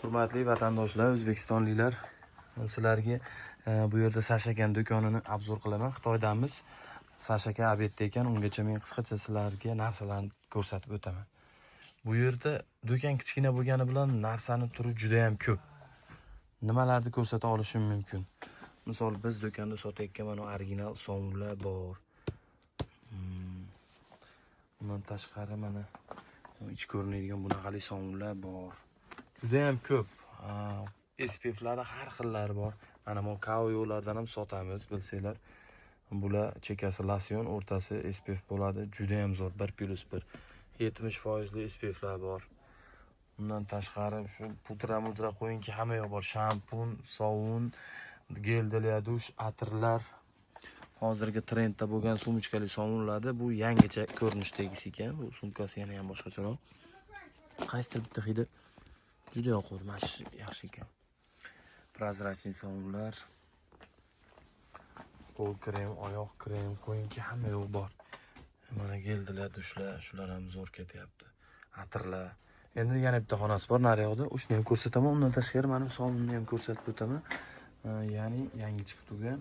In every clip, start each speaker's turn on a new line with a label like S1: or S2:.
S1: Hurmatli vatandoshlar, o'zbekistonliklar, sizlarga bu yerda Sasha aka do'konini obzor qilaman. Xitoydamiz. Sasha aka obedda ekan, ungacha men qisqacha sizlarga narsalarni ko'rsatib o'taman. Bu yerda do'kon kichkina bo'lgani bilan narsani turi juda ham ko'p. Nimalarni ko'rsata olishim mumkin? Misol biz do'konda sotayotgan mana original sovunlar bor. Undan tashqari mana ichi ko'rinadigan bunaqali sovunlar bor. Juda ham ko'p. SPF'larda har xillari bor. Mana bu KOYO'lardan ham sotamiz, bilsanglar. Bular chekasi losyon, o'rtasi SPF bo'ladi. Juda ham zo'r, 1+1. 70% SPF'lar bor. Undan tashqari shu pudra mudra qo'yingki hamma yoq bor. Shampun, sovun, гель для душ, atirlar. Hozirgi trendda bo'lgan sumchkali sovunlarda bu yangicha ko'rinishdagisi ekan. Bu sumkasi yana ham boshqacharoq. Qaysidir bitta hidi juda yoqadi. Mana shu yaxshi ekan. Прозрачный sovunlar. Qo'l krem, oyoq krem, qo'yingki hamma yoq bor. Mana гель для душ lar, shular ham zo'r ketyapti. Atirlar. Endi yana bitta xonasi bor naryoqda. O'shani ham ko'rsataman. Undan tashqari mana bu sovunni ham ko'rsatib o'taman. Ya'ni yangi chiqib turgan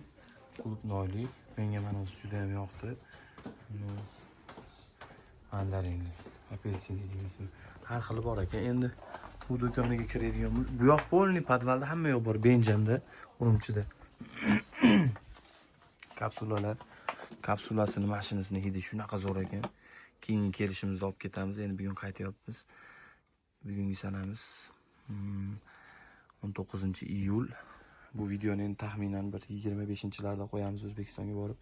S1: qulupnoyli. Menga mana o'zi juda ham yoqdi. Mandarinli, apelsinli deymizmi? Har xili bor ekan. Endi bu do'koniga kiradigan bu yoq полный подвал da hamma yoq bor. Benjanda, Urumchida. Kapsulalar, kapsulasini, mashinasini hidi shunaqa zo'r ekan. Keyingi kelishimizda olib ketamiz. Endi bugun qaytyapmiz. Bugungi sanamiz 19-iyul. Bu videoni endi taxminan bir 25-larda qo'yamiz O'zbekistonga borib.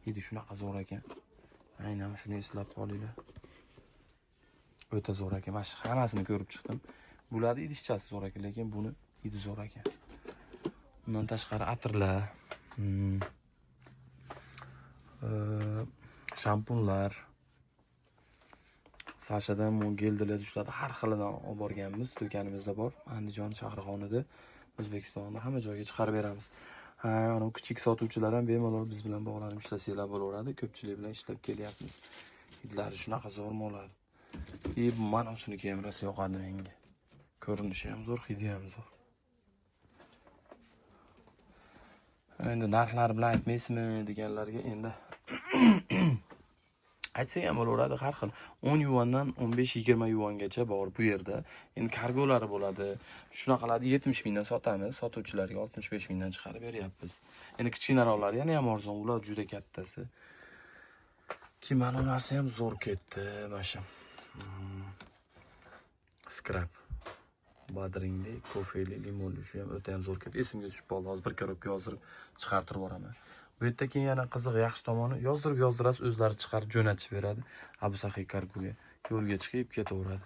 S1: Hidi shunaqa zo'r ekan. Aynan shuni eslab qolinglar. O'ta zo'r ekan. Mana shu hammasini ko'rib chiqdim. Bularni idishchasi zo'r ekan, lekin buni hidi zo'r ekan. Undan tashqari atirlar, shampunlar. Sashadan bu гель для душ larda har xilidan olib borganmiz. Do'konimizda bor. Andijon shahrixonida, O'zbekistonda hamma joyga chiqarib beramiz. Ha, ana kichik sotuvchilar ham bemalol biz bilan bog'lanib ishlasanglar bo'laveradi. Ko'pchilik bilan ishlab kelyapmiz. Hidlari shunaqa zo'r mollar. И mana usiniki ham rosa yoqadi menga. Ko'rinishi ham zo'r, hidi ham zo'r. Endi narxlari bilan aytmaysizmi deganlarga endi aytsak ham bo'laveradi, har xil 10 yuandan 15-20 yuangacha bor bu yerda. Endi kargolari bo'ladi. Shunaqalarni 70 mingdan sotamiz, sotuvchilarga 65 mingdan chiqarib beryapmiz. Endi kichkinaroqlari yana ham arzon, ular juda kattasi. Keyin mana bu narsa ham zo'r ketdi, mana shu. Скраб. Bodringli, kofeli, limonli, shu ham o'ta ham zo'r ketdi. Esimga tushib qoldi. Hozir bir korobka yozdirib chiqartirib yuboraman. Bu yerda keyin yana qiziq yaxshi tomoni yozdirib yozdirasiz, o'zlari chiqarib jo'natishib beradi. Abu Saxiy kargoga yo'lga chiqib ketaveradi.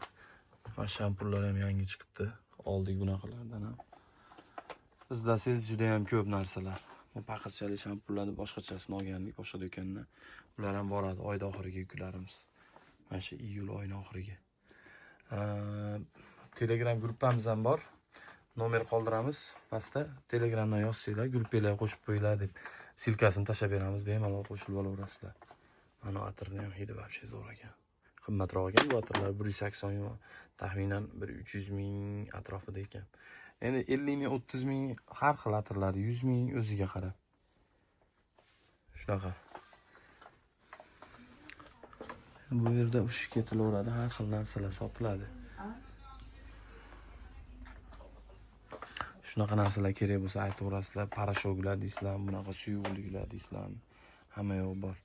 S1: Mana shampunlar ham yangi chiqibdi. Oldik bunaqalardan ham. Izlasangiz juda ham ko'p narsalar. Bu paqirchali shampunlarni boshqachasini olgandik boshqa do'kondan. Ular ham boradi oyda oxiriga yuklarimiz. Mana shu iyul oyining oxiriga. Telegram gruppamiz ham bor. Nomer qoldiramiz pastda. Telegramdan yozsanglar, gruppanglarga qo'shib qo'yinglar deb ссылка sini tashlab beramiz. Bemalol qo'shilib olaverasizlar. Mana atirni ham hidi вообще zo'r ekan. Qimmatroq ekan bu atirlar, 180 yuan, taxminan bir 300 ming atrofida ekan. Endi 50 ming, 30 ming har xil atirlar, 100 ming o'ziga qarab. Shunaqa. Bu yerda ush ketilaveradi, har xil narsalar sotiladi. Shunaqa narsalar kerak bo'lsa aytaverasizlar, порошок lar deysizlarmi, bunaqa suyuqliklar deysizlarmi, hamma yoq bor.